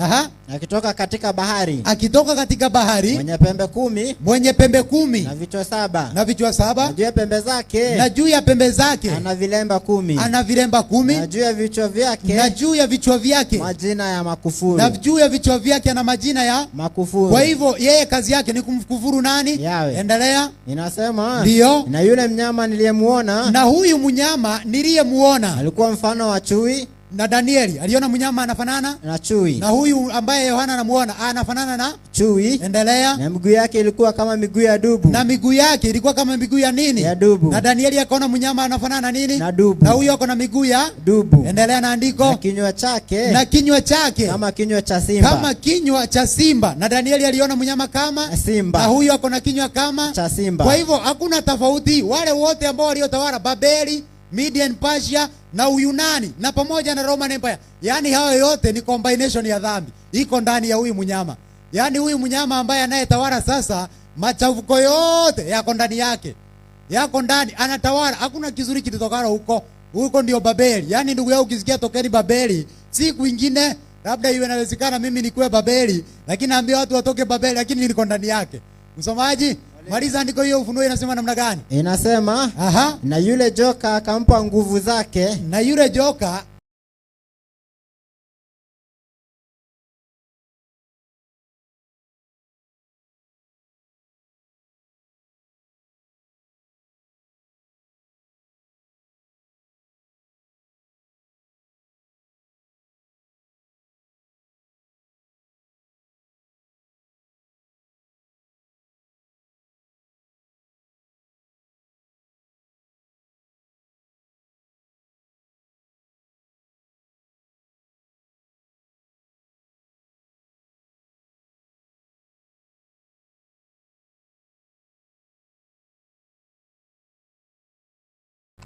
Akitoka katika bahari. Akitoka katika bahari. Mwenye pembe 10. Mwenye pembe 10. Na vichwa 7. Na vichwa 7. Na juu ya pembe zake. Na juu ya pembe zake. Ana vilemba 10. Ana vilemba 10. Na juu ya vichwa vyake. Na juu ya vichwa vyake. Majina ya makufuru. Na juu ya vichwa vyake ana majina ya makufuru. Kwa hivyo yeye kazi yake ni kumkufuru nani? Yawe. Endelea. Inasema, Ndio. Na yule mnyama niliyemuona. Na huyu mnyama niliyemuona. Alikuwa mfano wa chui. Na Danieli aliona mnyama anafanana na chui. Na huyu ambaye Yohana anamuona anafanana na chui. Endelea. Na miguu yake ilikuwa kama miguu ya dubu. Na miguu yake ilikuwa kama miguu ya nini? Ya dubu. Na Danieli akaona mnyama anafanana na nini? Na dubu. Na huyu ako na miguu ya dubu. Endelea na andiko. Na kinywa chake. Na kinywa chake kama kinywa cha simba. Kama kinywa cha simba. Na Danieli aliona mnyama kama simba. Na huyu ako na kinywa kama cha simba. Kwa hivyo hakuna tofauti. Wale wote ambao waliotawala Babeli, Median Persia na Uyunani na pamoja na Roman Empire, yaani hayo yote ni combination ya dhambi iko ndani ya huyu mnyama. Yaani huyu mnyama ambaye anayetawala sasa, machafuko yote yako ndani yake, yako ndani, anatawala. Hakuna kizuri kitokalo huko. Huko ndio Babeli. Yaani ndugu yangu, ukisikia tokeni Babeli, si kwingine. Labda iwe inawezekana mimi nikuwe Babeli, lakini naambia watu watoke Babeli, lakini niko ndani yake. Msomaji, maliza andiko hiyo. Ufunuo inasema namna gani? Inasema, aha, na yule joka akampa nguvu zake. Na yule joka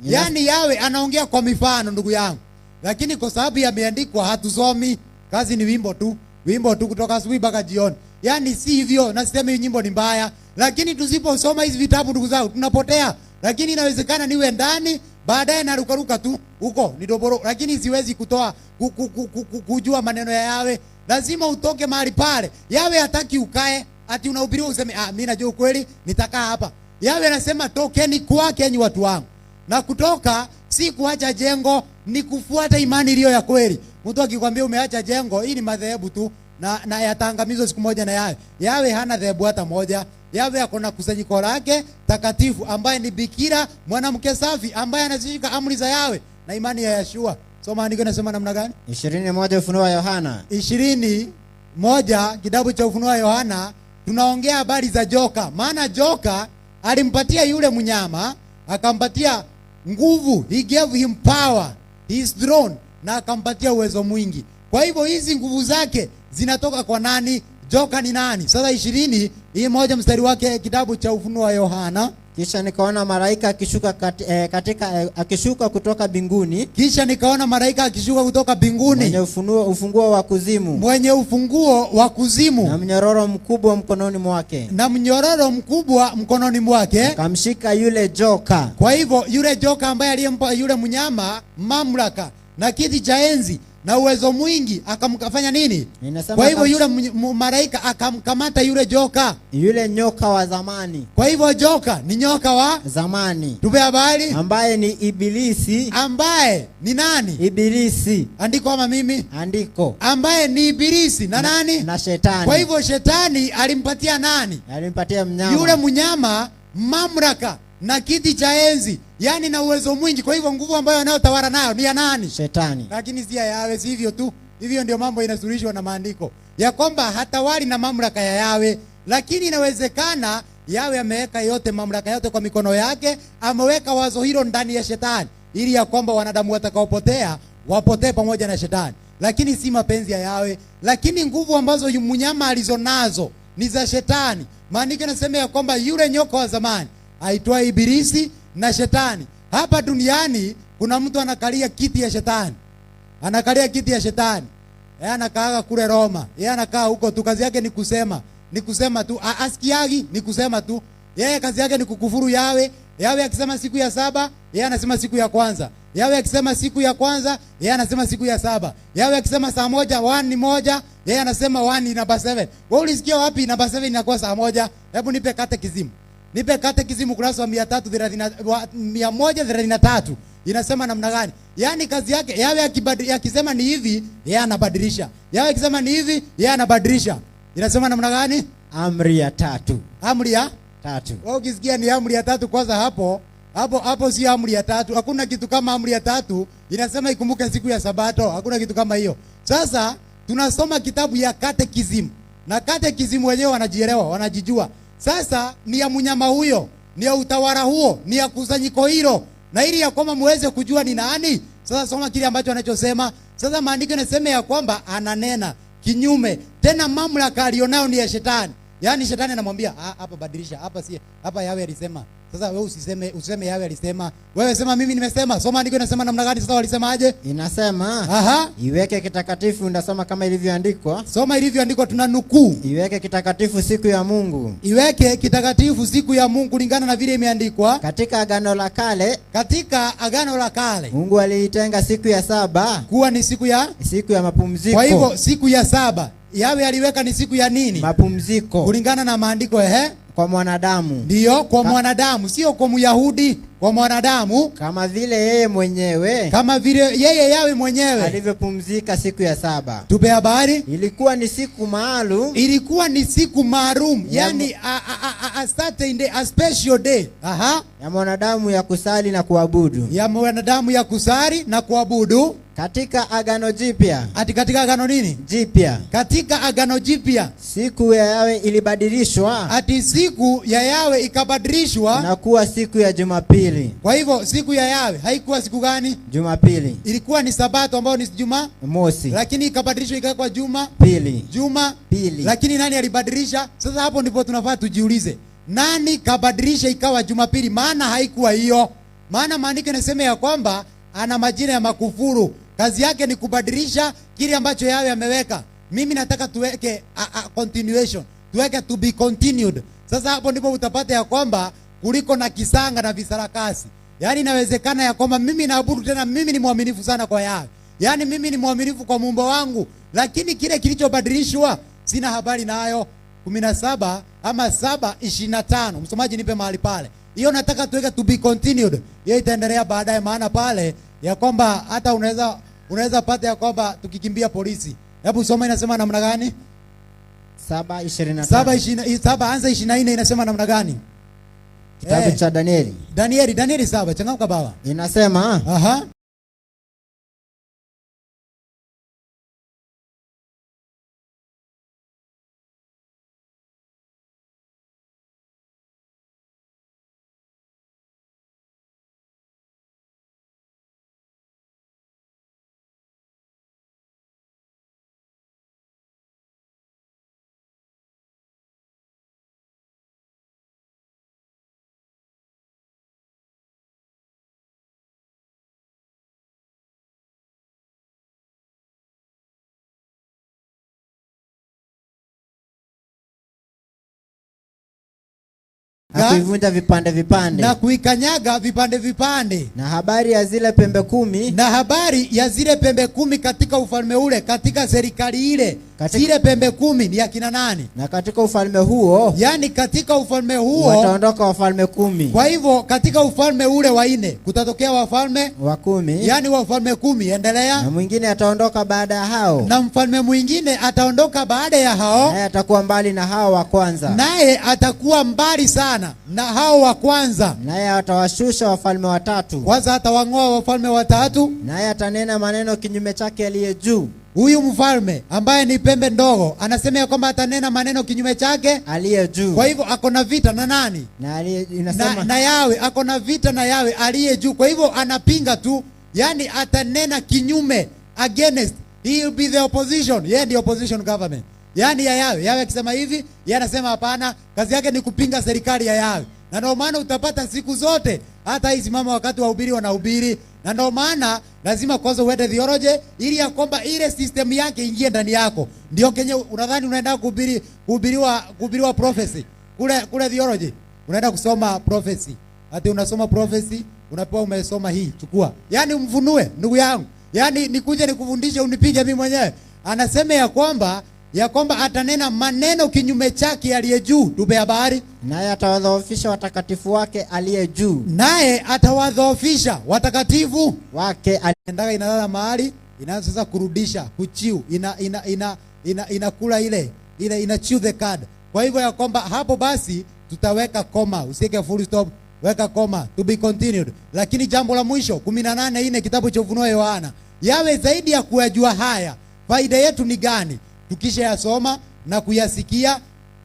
Yaani Yawe anaongea kwa mifano ndugu yangu, lakini kwa sababu yameandikwa hatusomi. Kazi ni wimbo tu, wimbo tu kutoka asubuhi mpaka jioni. Yaani si hivyo, na sisemi nyimbo ni mbaya, lakini tusiposoma hizi vitabu ndugu zangu tunapotea. Lakini inawezekana niwe ndani baadaye narukaruka tu huko ni doboro, lakini siwezi kutoa kujua maneno ya Yawe. Lazima utoke mahali pale. Yawe hataki ukae ati unahubiriwa useme ah, mimi najua ukweli nitakaa hapa. Yawe anasema tokeni kwake enyi watu wangu. Na kutoka si kuacha jengo, ni kufuata imani iliyo ya kweli. Mtu akikwambia umeacha jengo, hii ni madhehebu tu na yataangamizwa siku moja na Yawe. Yawe hana dhehebu hata moja. Yawe ako na kusanyiko lake takatifu ambaye ni bikira mwanamke safi ambaye anazishika amri za Yawe na imani ya Yeshua. So maandiko yanasema namna gani? 21 Ufunuo wa Yohana. 21 kitabu cha Ufunuo wa Yohana, tunaongea habari za joka. Maana joka alimpatia yule mnyama, akampatia nguvu, he gave him power, his throne, na akampatia uwezo mwingi. Kwa hivyo hizi nguvu zake zinatoka kwa nani? Joka ni nani? Sasa 20 hii moja mstari wake kitabu cha Ufunuo wa Yohana. Kisha nikaona malaika akishuka akishuka kutoka mbinguni. Kisha nikaona malaika akishuka kutoka mbinguni. Mwenye ufunguo wa kuzimu. Mwenye ufunguo wa kuzimu. Na mnyororo mkubwa mkononi mwake. Na mnyororo mkubwa mkononi mwake. Akamshika yule joka. Kwa hivyo yule joka ambaye aliyempa yule mnyama mamlaka na kiti cha enzi na uwezo mwingi, akamfanya nini? Kwa hivyo yule malaika akamkamata yule joka, yule nyoka wa zamani. Kwa hivyo joka ni nyoka wa zamani. Tupe habari. Ambaye ni Ibilisi. Ambaye ni nani? Ibilisi. Andiko ama mimi? Andiko. Ambaye ni Ibilisi na nani? Na shetani. Kwa hivyo shetani alimpatia nani? Alimpatia mnyama. Yule mnyama mamlaka na kiti cha enzi, yani na uwezo mwingi. Kwa hivyo nguvu ambayo anayotawala nayo ni ya nani? Shetani. Lakini si ya Yawe, si hivyo tu. Hivyo ndio mambo inasuluhishwa na maandiko ya kwamba hatawali na mamlaka ya Yawe, lakini inawezekana Yawe ameweka yote mamlaka yote kwa mikono yake, ameweka wazo hilo ndani ya shetani ili ya kwamba wanadamu watakaopotea wapotee pamoja na shetani, lakini si mapenzi ya Yawe. Lakini nguvu ambazo mnyama alizonazo ni za shetani. Maandiko yanasema ya kwamba yule nyoka wa zamani aitwa Ibilisi na shetani. Hapa duniani kuna mtu anakalia kiti ya shetani. Anakalia kiti ya shetani. Yeye anakaa kule Roma. Yeye anakaa huko tu, kazi yake ni kusema. Ni kusema tu, asikiagi, ni kusema tu. Yeye kazi yake ni kukufuru Yawe. Yawe akisema siku ya saba, yeye anasema siku ya kwanza. Yawe akisema siku ya kwanza, yeye anasema siku ya saba. Yawe akisema saa moja, 1 ni 1, yeye anasema 1 ni namba 7. Wewe ulisikia wapi namba 7 inakuwa saa moja? Hebu nipe katekisimu. Nipe katekisimu kurasa wa 133. Inasema namna gani? Yaani kazi yake Yawe akisema ni hivi, yeye anabadilisha. Yawe akisema ni hivi, yeye anabadilisha. Inasema namna gani? Amri ya tatu. Amri ya tatu. Wewe ukisikia ni amri ya tatu kwanza hapo, Hapo hapo si amri ya tatu. Hakuna kitu kama amri ya tatu inasema ikumbuke siku ya Sabato. Hakuna kitu kama hiyo. Sasa tunasoma kitabu ya catechism, na catechism wenyewe wanajielewa, wanajijua. Sasa ni ya mnyama huyo, ni ya utawala huo, ni ya kusanyiko hilo, na ili ya kwamba muweze kujua ni nani. Sasa soma kile ambacho anachosema. Sasa maandiko yanasema ya kwamba ananena kinyume, tena mamlaka alionayo ni ya shetani. Yaani shetani anamwambia, "Ah, hapa badilisha, hapa si hapa Yawe alisema. Sasa wewe usiseme Yawe alisema. Wewe sema mimi nimesema." Soma andiko inasema namna gani sasa walisemaje? Inasema, iweke kitakatifu, ndasoma kama ilivyoandikwa. Soma ilivyoandikwa, tuna nukuu. Iweke kitakatifu siku ya Mungu. Iweke kitakatifu siku ya Mungu kulingana na vile imeandikwa. Katika Agano la Kale, Katika Agano la Kale, Mungu aliitenga siku ya saba kuwa ni siku ya, siku ya mapumziko. Kwa hivyo siku ya saba Yawe aliweka ni siku ya nini? Mapumziko. Kulingana na maandiko, ehe. Kwa mwanadamu. Ndiyo, kwa mwanadamu, sio kwa Myahudi, kwa mwanadamu. Kama vile yeye mwenyewe, kama vile yeye Yawe mwenyewe alivyopumzika siku ya saba. Tupe habari. Ilikuwa ni siku maalum. Ilikuwa ni siku maalum, yani a certain day, a special day. Aha. Ya mwanadamu ya kusali na kuabudu. Ya mwanadamu ya kusali na kuabudu. Katika Agano Jipya. Ati katika Agano nini? Jipya. Katika Agano Jipya. Siku ya Yawe ilibadilishwa. Ati siku ya Yawe ikabadilishwa na kuwa siku ya Jumapili. Kwa hivyo siku ya Yawe haikuwa siku gani? Jumapili. Ilikuwa ni Sabato ambayo ni Juma Mosi. Lakini ikabadilishwa ikawa Juma Pili. Juma Pili. Lakini nani alibadilisha? Sasa hapo ndipo tunafaa tujiulize. Nani kabadilisha ikawa Jumapili? Maana haikuwa hiyo. Maana maandiko yanasema ya kwamba ana majina ya makufuru. Kazi yake ni kubadilisha kile ambacho Yawe ameweka. Mimi nataka tuweke a continuation, tuweke to be continued. Sasa hapo ndipo utapata ya kwamba kuliko na kisanga na visarakasi. Yaani inawezekana ya kwamba mimi naabudu, tena mimi ni mwaminifu sana kwa Yawe. Yaani mimi ni mwaminifu kwa muumba wangu, lakini kile kilichobadilishwa sina habari nayo. 17 ama 7:25. Msomaji nipe mahali pale. Hiyo nataka tuweke to be continued. Hiyo itaendelea baadaye, maana pale ya kwamba hata unaweza pata ya kwamba tukikimbia polisi. Hebu soma inasema namna gani? 7:25. Saba ishirini, saba anza 24 inasema namna gani? Kitabu cha Danieli. Danieli 7, changamka baba. Inasema, Aha. Na kuivunja vipande vipande. Na kuikanyaga vipande vipande. Na habari ya zile pembe 10. Na habari ya zile pembe 10 katika ufalme ule, katika serikali ile. Zile pembe 10 ni akina nani? Na katika ufalme huo, yani katika ufalme huo wataondoka wafalme 10. Kwa hivyo katika ufalme ule wa 4 kutatokea wafalme wa 10. Yani wafalme 10, endelea. Na mwingine ataondoka baada ya hao. Na mfalme mwingine ataondoka baada ya hao. Naye atakuwa mbali na hao wa kwanza. Naye atakuwa mbali sana na hao wa kwanza. Naye atawashusha wafalme watatu. Kwanza atawang'oa wafalme watatu. Naye atanena maneno kinyume chake aliye juu. Huyu mfalme ambaye ni pembe ndogo anasema ya kwamba atanena maneno kinyume chake aliye juu. Kwa hivyo ako na vita na nani? Na aliye, inasema na Yawe, ako na vita na Yawe aliye juu. Kwa hivyo anapinga tu, yani atanena kinyume, against. He will be the opposition. Yeye ndiyo opposition government. Yani ya Yawe. Yawe akisema hivi, yeye anasema hapana. Kazi yake ni kupinga serikali ya Yawe. Na ndio maana utapata siku zote hata hii simama wakati wahubiri wanahubiri. Na ndio maana lazima kwanza uende theology ili ya kwamba ile system yake ingie ndani yako. Ndio kenye unadhani unaenda kuhubiriwa prophecy. Kule theology unaenda kusoma prophecy. Ati unasoma prophecy, unapewa umesoma hii, chukua. Yani umfunue ndugu yangu. Yani nikuje nikufundishe unipige mimi mwenyewe. Anasema ya kwamba atanena maneno kinyume chake aliye juu. Tupe habari. Naye atawadhoofisha watakatifu wake aliye juu. Naye atawadhoofisha watakatifu wake Endaga inalala mahali, inaanza sasa kurudisha, kuchiu, inakula ile, ile ina chew the card. Kwa hivyo ya kwamba hapo basi tutaweka koma, usiweke full stop. Weka koma, to be continued. Lakini jambo la mwisho 18:4 kitabu cha Ufunuo Yohana, yawe zaidi ya kuyajua haya, faida yetu ni gani? Tukisha yasoma na kuyasikia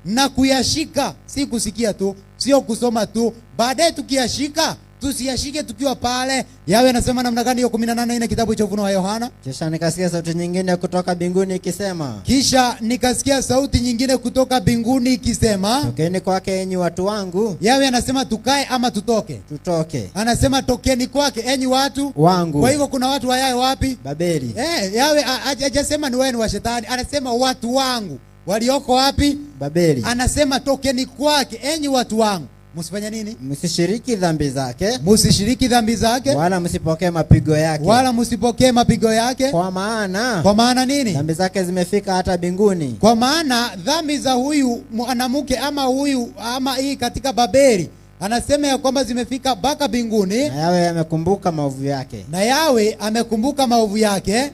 na kuyashika, si kusikia tu, sio kusoma tu, baadaye tukiyashika, tusiyashike tukiwa pale. Yawe anasema namna gani hiyo 18:4 kitabu cha Ufunuo wa Yohana? Kisha nikasikia sauti nyingine kutoka mbinguni ikisema, Kisha nikasikia sauti nyingine kutoka mbinguni ikisema, tokeni kwake enyi watu wangu, Yawe anasema tukae ama tutoke? Tutoke. Anasema tokeni kwake enyi watu wangu. Kwa hivyo kuna watu wa Yawe wapi? Babeli. Yawe hajasema ni wewe ni wa shetani, anasema watu wangu walioko wapi? Babeli. Anasema tokeni kwake enyi watu wangu, msifanye nini? Msishiriki dhambi zake, Msishiriki dhambi zake, wala msipokee mapigo yake, wala msipokee mapigo yake. Kwa maana Kwa maana nini? Dhambi zake zimefika hata mbinguni. Kwa maana dhambi za huyu mwanamke ama huyu ama hii katika Babeli, anasema ya kwamba zimefika mpaka mbinguni. Na Yawe amekumbuka maovu yake. Na Yawe amekumbuka maovu yake.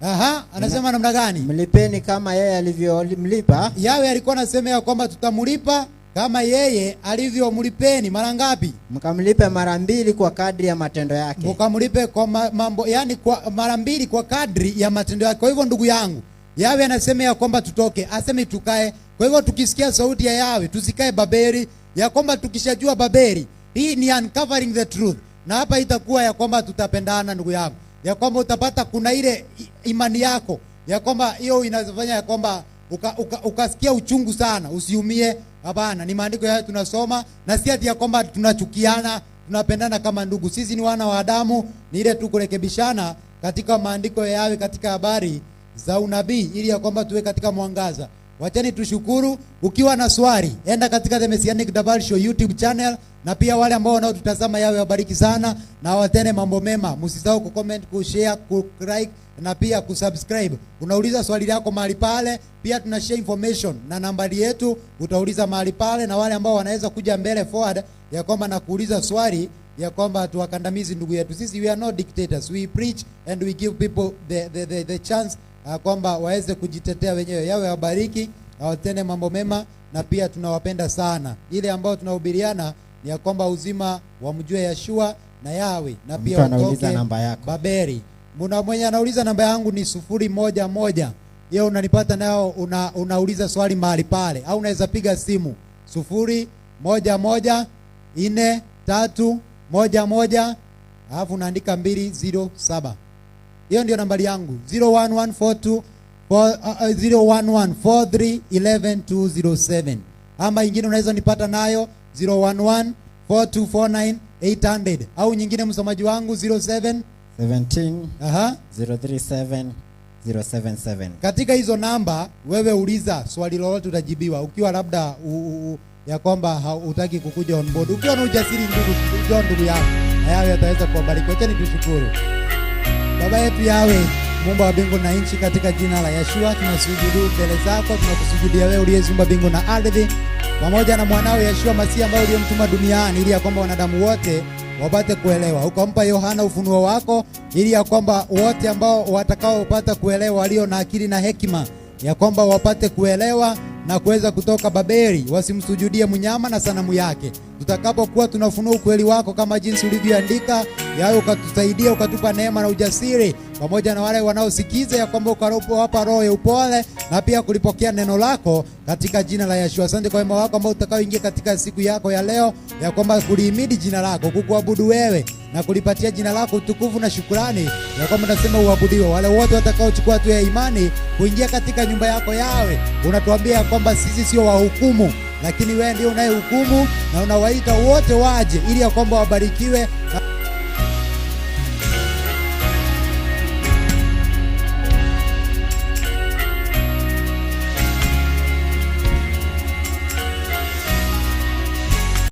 Aha, anasema namna gani? Mlipeni kama yeye alivyomlipa. Yawe alikuwa anasema ya kwamba tutamlipa kama yeye alivyomlipeni. Mara ngapi? Mkamlipe mara mbili kwa kadri ya matendo yake. Mkamlipe kwa mambo, yani kwa mara mbili kwa kadri ya matendo yake. Kwa hivyo ndugu yangu, Yawe anasema ya kwamba tutoke, asemi tukae. Kwa hivyo tukisikia sauti ya Yawe, tusikae Babeli, ya kwamba tukishajua Babeli, hii ni uncovering the truth. Na hapa itakuwa ya kwamba tutapendana ndugu yangu, ya kwamba utapata kuna ile imani yako ya kwamba hiyo inafanya ya kwamba ukasikia uchungu sana, usiumie. Hapana, ni maandiko yayo tunasoma, na si ati ya kwamba tunachukiana, tunapendana kama ndugu. Sisi ni wana wa Adamu, ni ile tu kurekebishana katika maandiko ya Yawe, katika habari za unabii, ili ya kwamba tuwe katika mwangaza. Wacheni tushukuru. Ukiwa na swali, enda katika The Messianic Dabal Show YouTube channel, na pia wale ambao wanaotutazama, Yawe wabariki sana na watende mambo mema. Msisahau kucomment, kushare, kulike na pia kusubscribe. Unauliza swali lako mahali pale, pia tuna share information na nambari yetu utauliza mahali pale, na wale ambao wanaweza kuja mbele forward ya kwamba na kuuliza swali ya kwamba tuwakandamizi ndugu yetu. Sisi we are not dictators. We preach and we give people the chance kwamba waweze kujitetea wenyewe. Yawe wabariki, awatende mambo mema, na pia tunawapenda sana. Ile ambayo tunahubiriana ni ya kwamba uzima wamjue Yeshua na Yawe, na pia Mtu anauliza watoke namba yako. Babeli. Muna mwenye anauliza namba yangu ni 011. Hiyo unanipata nayo, unauliza swali mahali pale, au unaweza piga simu 011 4 3 1 1, alafu unaandika 207. Hiyo ndio nambari yangu 01142 011 43 11 207. Ama ingine unaweza nipata nayo 011 4249 800, au nyingine msomaji wangu 07 17 Aha. 037 077. Katika hizo namba wewe uliza swali lolote utajibiwa. Ukiwa labda ya kwamba hutaki kukuja on board, ukiwa na ujasiri ndugu, njoo ndugu yangu, na Yawe ataweza kuwabariki. Acha nitushukuru. Baba yetu Yawe, Muumba wa mbingu na nchi, katika jina la Yeshua tunasujudu mbele zako, tunakusujudia wewe uliyeziumba mbingu na ardhi, pamoja na mwanao Yeshua Masihi ambaye uliyemtuma duniani ili ya kwamba wanadamu wote wapate kuelewa. Ukampa Yohana ufunuo wako ili ya kwamba wote ambao watakaopata kuelewa, walio na akili na hekima, ya kwamba wapate kuelewa na kuweza kutoka Babeli, wasimsujudie mnyama na sanamu yake. Tutakapokuwa tunafunua ukweli wako kama jinsi ulivyoandika, Yawe ukatusaidia, ukatupa neema na ujasiri, pamoja na wale wanaosikiza, ya kwamba ukawapa roho ya upole na pia kulipokea neno lako katika jina la Yeshua. Asante kwa wema wako ambao utakaoingia katika siku yako ya leo, ya kwamba kulihimidi jina lako, kukuabudu wewe na kulipatia jina lako utukufu na shukrani, ya kwamba nasema uabudiwe. Wale wote watakaochukua hatua ya imani kuingia katika nyumba yako Yawe, unatuambia ya kwamba sisi sio wahukumu, lakini wewe ndio unayehukumu na unawaita wote waje ili ya kwamba wabarikiwe na